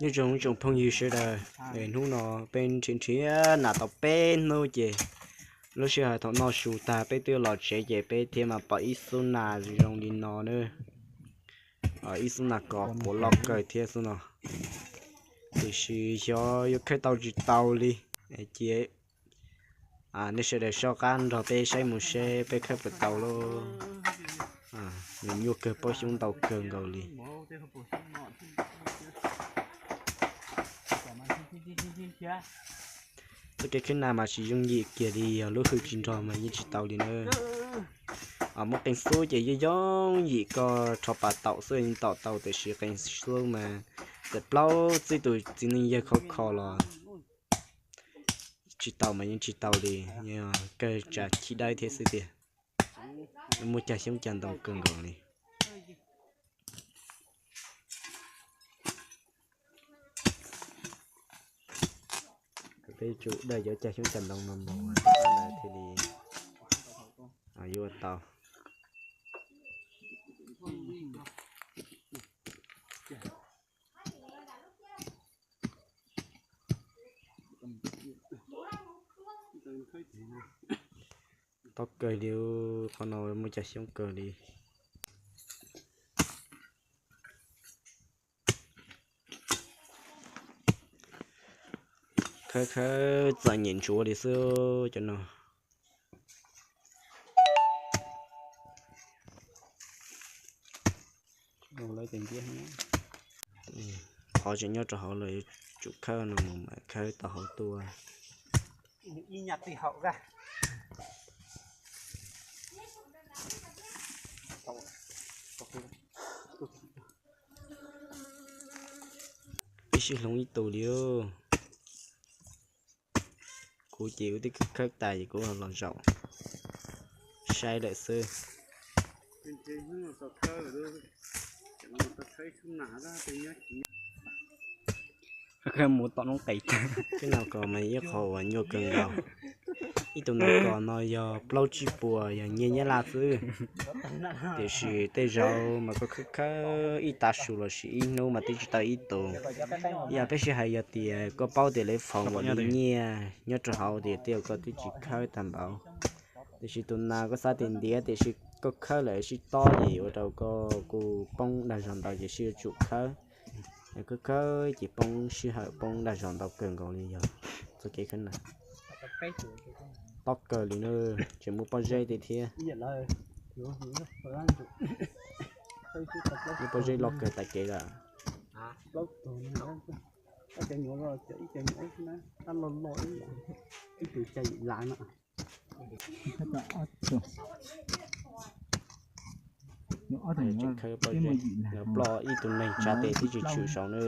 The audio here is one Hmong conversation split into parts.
Nyob zoo tsoom phooj ywg sawv daws, hnub no peb nrhiav nrhiav nas tau peb hnub ces lub sij hawm thaum noj su tag peb twb los tsev ces peb thiaj mas pom ib xub nas zoo li no na. Ib xub nas kos puav loj kawg thiab xwb no. Tiam sis xyov yuav khawb tau tsis tau li. Cia nej sawv daws soj qab nrog peb saib mus seb peb khawb puas tau lauj. Nws nyuaj kawg, paub xyoob ntau kawg nkaus li. Txoj kev khawb nas mas tsis yooj yim kiag li, yog lub hwj tsis nrog mas yeej tsis tau li na. Muaj qee xub ces yooj yooj yim koj rho pas taum xwb yeej tom tau, tiam sis qee xub mas txawm plaub txij tus txiv neej yawg khov kho los tsis tau mas yeej tsis tau li, kawg tsam chim dawb thiab xwb tiag. Muaj cag xyoob cag ntoo kawg nkaus li. Peb tsum dawj cov cag xyoob cag ntoo no mus thiaj li yuav tau. Tob kawg li, qhov no muaj cag xyoob kawg li. Khawb khawb txom nyem ntsuav li xwb cov no. Qhov tseem nyob rau hauv los yuav tsum khawb no mus mam khawb tau hauv tuaj. Ib sij hloov ib tug li. Kuv ces kuv twb khawb tas ces kuv los zaum saib lawm xwb. Khawb mus tom noob qes. Khawb nas kos mas ib qho uas nyuaj kawg nkaus. Ib tug nas kos no yog plaub tsib puas, yog nyiaj Nyab Laj xwb. Tiam sis tej zaum mas koj khawb khawb ib tav su lossis ib hnub mas twb tsis tau ib tug. Yog peb sij hawm yog tias koj paub tias lawv foom ua li nyiaj nyob rau hauv tias tej zaum koj twb tsis khawb tag npaum. Tiam sis tus nas koj xav tias ntiav tiam sis koj khawb lawm sib tob ces ua rau koj kuj poob dag zog ntau ces sib yuav tsum khawb. Khawb khawb ces poob sij hawm poob dag zog ntau kawg nkaus li yog txoj kev khawb nas. Tob kawg li na, tseem muaj pob zeb tiag thiab. Muaj pob zeb loj kawg tas kev lawm. Tseem khawb pob zeb, ploj ib tug neeg tsa tes twb tsis tshwm saud na.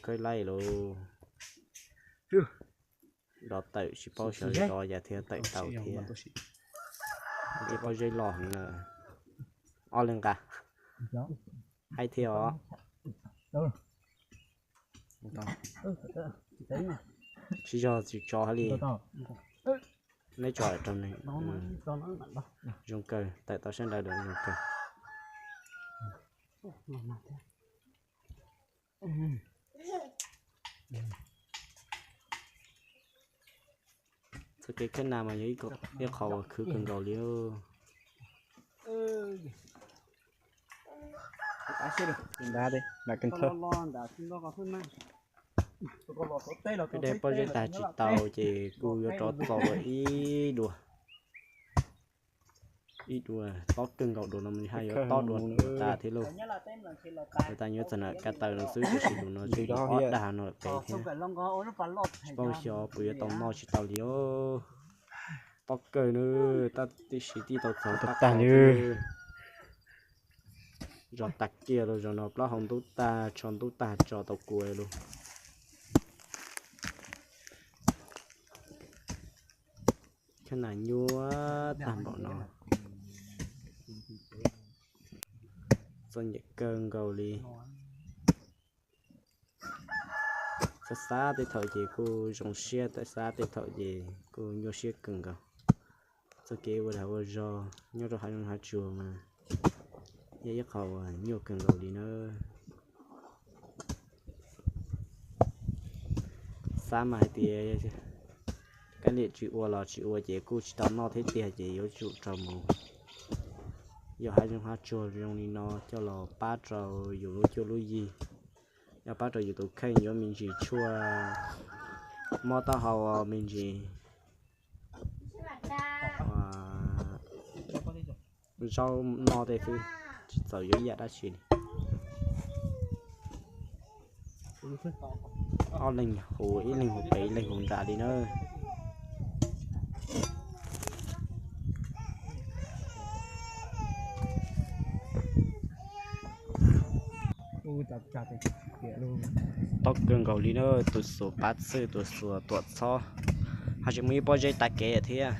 Khawb laij lauj. Dov tawm tsis paub xyov dov yam thiaj tawm tau thiab. Ib pob zeb loj heev na. Ob leeg nqa. Haib thiab os. Tsis yog tsis tso hais li. Neb tso rau neeg. Zoo kawg, tawm tau sab nraud zoo kawg. Txoj kev khawb nas mas yog ib qho uas khwv kawg nkaus li. Peb de pob zeb tag tsis tau ces kuj yuav rov txo ib dua. Ib dua tob kawg nkaus dua no mas haj yuav tob dua tas thiab lauj. Yuav tas yuav txog na ka taw no xwb tiam sis dua no twb ob dag no lawm pem thiab. Tsis paub xyov puas yuav tau noj tsis tau li os. Tob kawg na, tab tib si tib tau txog qab qhov li. Zog tag kiag rau zog no plaub hau ntub tag tsho ntub tag tso tau kua lawm. Khawb nas nyuaj tag npaum no. Txom nyem kawg nkaus li. Xav xav tej thaum ces kuj zoo siab, xav xav tej thaum ces kuj nyuaj siab kawg nkaus. Txoj kev ua dag ua zog nyob rau hav zoov hav tsuag mas Yog ib qho nyuaj kawg nkaus li na. Xav mas hais tias kab niam tsis ua los tsis ua ces kuj tsis tau noj thiab tiag ces yuav tsum rau mus yog hav zoov hav tsuag zoo li no coj los pab rau yus lub cuab lub yig, yog pab rau yus tus kheej yuav me ntsis tshuaj, mob taub hau me ntsis, zaub no tej xwb, tsis txaus yuav ib yam dab tsi li. Ob leeg hu, ib leeg hu pem ib leeg hu nram li na. Tob kawg nkaus li na, tus xuas pab txhwj, tus xuas tuam txhob, ho tsis muaj ib pob zeb tav kev thiab.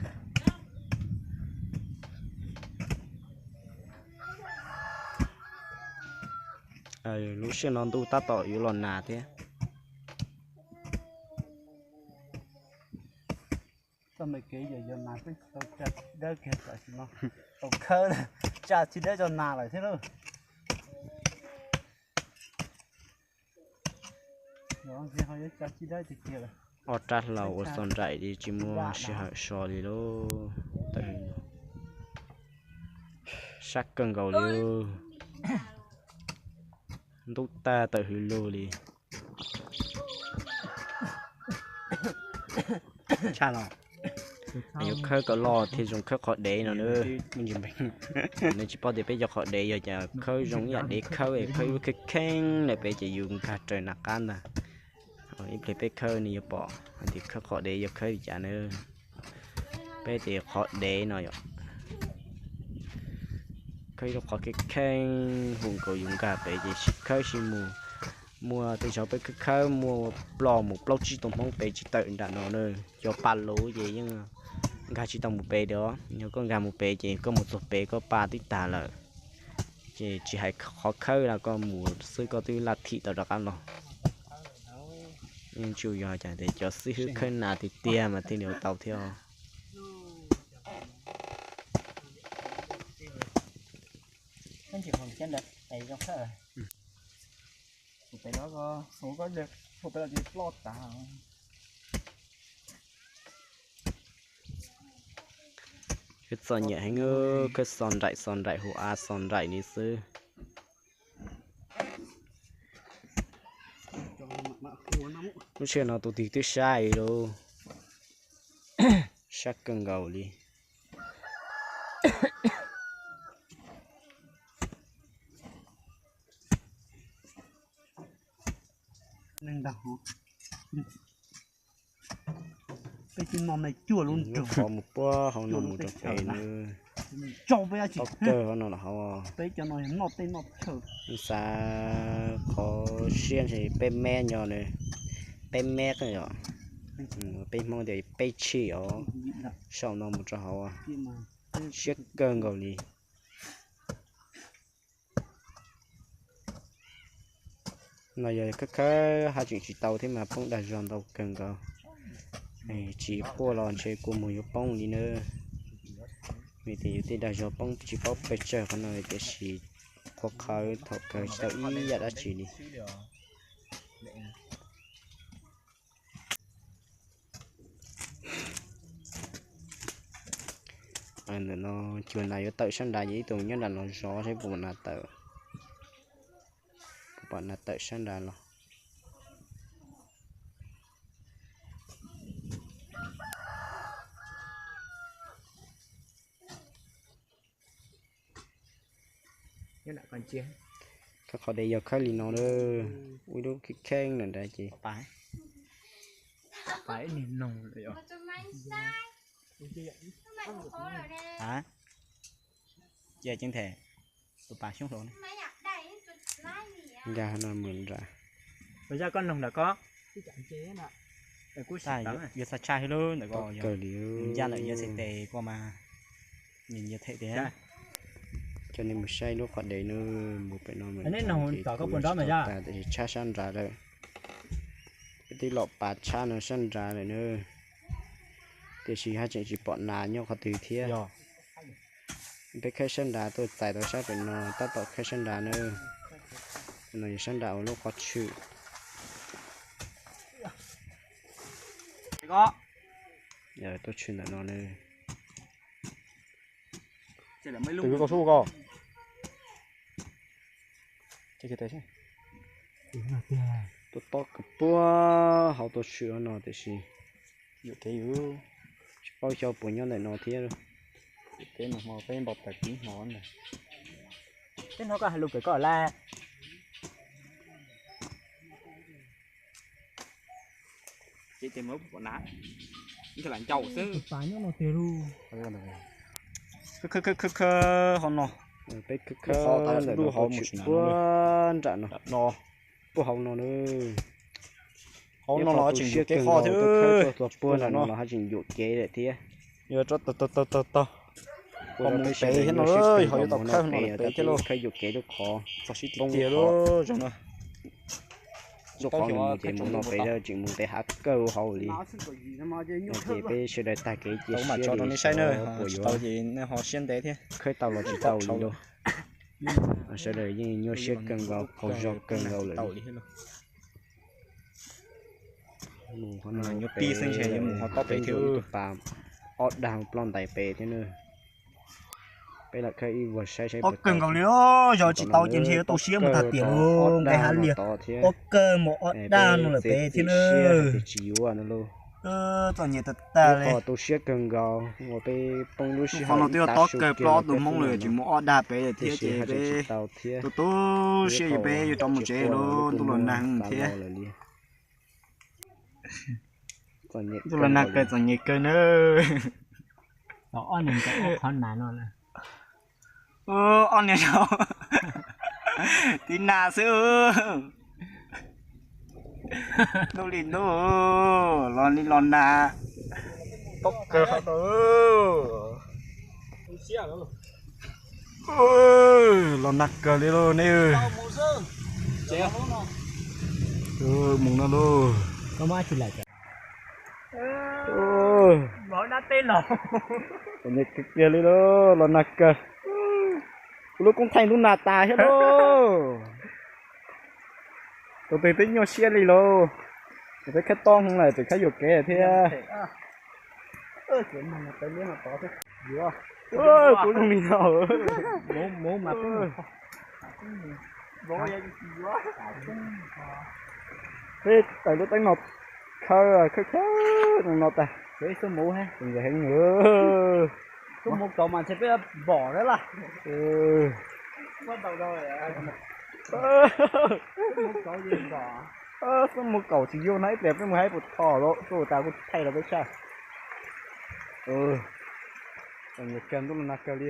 Lub sij hawm no ntuj tab tom yuav los nag thiab. Txoj me kev yog yog nas peb tsis tau tsa dawb kiag tam sim no, tau khawb tsa tsis dawb tso nas lawm thiab lauj. Ob rab hlau ua xo nraim li tsis muaj sij hawm so li lauj. Sab kawg nkaus li. Ntub tag tawm hws lug li. Tshaj los yuav khawb kom loj thiaj zoo khawb qhov dev no na. Nej tsis paub tias peb cov qhov dev yog cas khawb zoo ib yam dev khawb, khawb ib lub kheej kheej na pem ces yus nkag raws nram qab ntag. Ib pliag peb khawb nws yuav pom hais tias khawb qhov dev yog khawb li cas na. Peb tias qhov dev no yom, khawb ib lub qhov kheej kheej hu nkaus yus nkag pem ces sib khawb sib mus. Muaj tej zaug peb khawb khawb muaj ploj mus plaub tsib tug hmoob pem tsis tawm nram no na. Cov pa luv ces yeej nkag tsis tau mus pem li os. Yog koj nkag mus pem ces koj mus txog pem koj pa twb tag lawm. Ces tsis hais qhov khawb los koj mus xwb koj twb laj thim tau rov qab los. Yeej tsuas yog cas tias cov xib hwb khawb nas tiag tiag mas thiaj li ua tau thiab os. Khawb txom nyem heev, khawb xo nraim xo nraim hu av xo nraim li xwb. Lub sij hawm no tus twg twb sab li lauj, sab kawg nkaus li. Peb twb noj me cuaj lub nroog, mus puag hauv no mus rau pem na. Tau kawg hauv no los hauv. Peb cov no yog noj tej noj chaw. Xav qhov siab ntshe peb mev nyo na, peb mev yom, peb Hmoob tias peb tshim os. Saum no mus rau hauv, siab kawg nkaus li. No yog khawb khawb haj tseem tsis tau thiab mas poob dag zog ntau kawg nkaus. Tsis quaj los ntshe kua muag yuav poob li na. Vim tias yus tej dag zog poob tsis paub pes tsawg qhov no tiam sis qhuav qhawv thaum kawg tsis tau ib yam dab tsi li. Ntawm no cuag nas yuav tawm sab nrad ces ib tug nyob nram no zov saib puas pom nas tawm, puas pom nas tawm sab nrad los. Khawb qhov dev yog khawb li no, ua ib lub kheej kheej lawm nrad ces. Cia ceeb them, tus pas xyoob hluas nkag no mus nram. Yog koj noog ntawm ko, yuav txog tshaj hwv lub ntawm ko, kawg li, ncaj lawm yog txhais tes koj mas, nws yog them tiag. Coj nej mus saib lub qhov dev no, mus pem no mus, neb noog tom koj puas nrov mas yog tas tiam sis tshab sab nrad lawm. Peb twb los pas tshab no sab nrad lawm na, tiam sis haj tseem tsis pom nas nyob qhov twg thiab. Peb khawb sab nrad tuaj txais tau sab pem no, tab tom khawb sab nrad na. No yog sab nrad uas lub qhov tshwm. Tuaj tshwm ntawm no na. Tus tau sub ko. Tuaj tob kawg puag hauv tau tshwm no tiam sis yuam kev, tsis paub xyov puas nyob ntawm no thiab. Peb mus hmo peb npau taws kiv hmo ntag. Peb hnov koj hais lus pem koj lawm. Khawb khawb khawb khawb hauv no. Peb khawb khawb ntawm no tuaj tshwm puag nram no, puag hauv no na. Hauv no los tseem yuam kev qhov thiab, tuaj khawb tuaj txog puag nram no los haj tseem yuam kev lawm thiab. Yog tau tau tau tau tau, ho mus pem thiab no, ho yuav tau khawb no pem thiab lauj. Khawb yuam kev lub qhov, txog sib tiag lauj zoo na. Lub qhov mus ces mus no pem tseem mus ntev hav kawg hauv li. No ces peb sawv daws tag kev cia siab li seb puas yuav khawb tau los tsis tau li lauj. Sawv daws yeej nyuaj siab kawg nkaus, qaug zog kawg nkaus lawm li. Mus qhov no pem, ib tug pas ob dag ploj ntais pem thiab na. Peb lam khawb ib vuag saib saib. Tob kawg nkaus li, yog tsis tau ces ntshe yuav tu siab mus tag tiam li, nqes hav liag. Tob kawg mus ob dag no lawm pem thiab na. Tsis yuav no lauj. Txom nyem tag tag li. Tu siab kawg nkaus uas peb poob lub sij hawm no twb yog tob kawg, ploj tus hmoob lawm tsis mus ob dag pem lawm thiab ces peb tu tu siab ces peb yuav rov mus tsev lawm, ntuj los nag thiab. Ntuj los nag kawg, txom nyem kawg nawb. Ob niag qhov nas no, ob niag tib nag xwb. Ntuj li ntuj, los li los nag, tob kawg qhov tau. Los nag kawg li lauj neb. Mus no lauj. Txom nyem kiag li lauj, los nag kawg. Kuv lub koob thaij ntub nag tas thiab lauj. Tus twg twb nyuaj siab li lauj. Peb khawb tob hwv lawm tseem khawb yuam kev thiab. Kuv zoo li no. Peb tawm lub teeb no khawb khawb khawb no tas. Heev, xub mus kaum tsis yuav no ib pliag peb mus hais puas tho lawm, xub tas kuj thaij los peb tshaj. Nyiam kawg, ntuj los nag kawg li.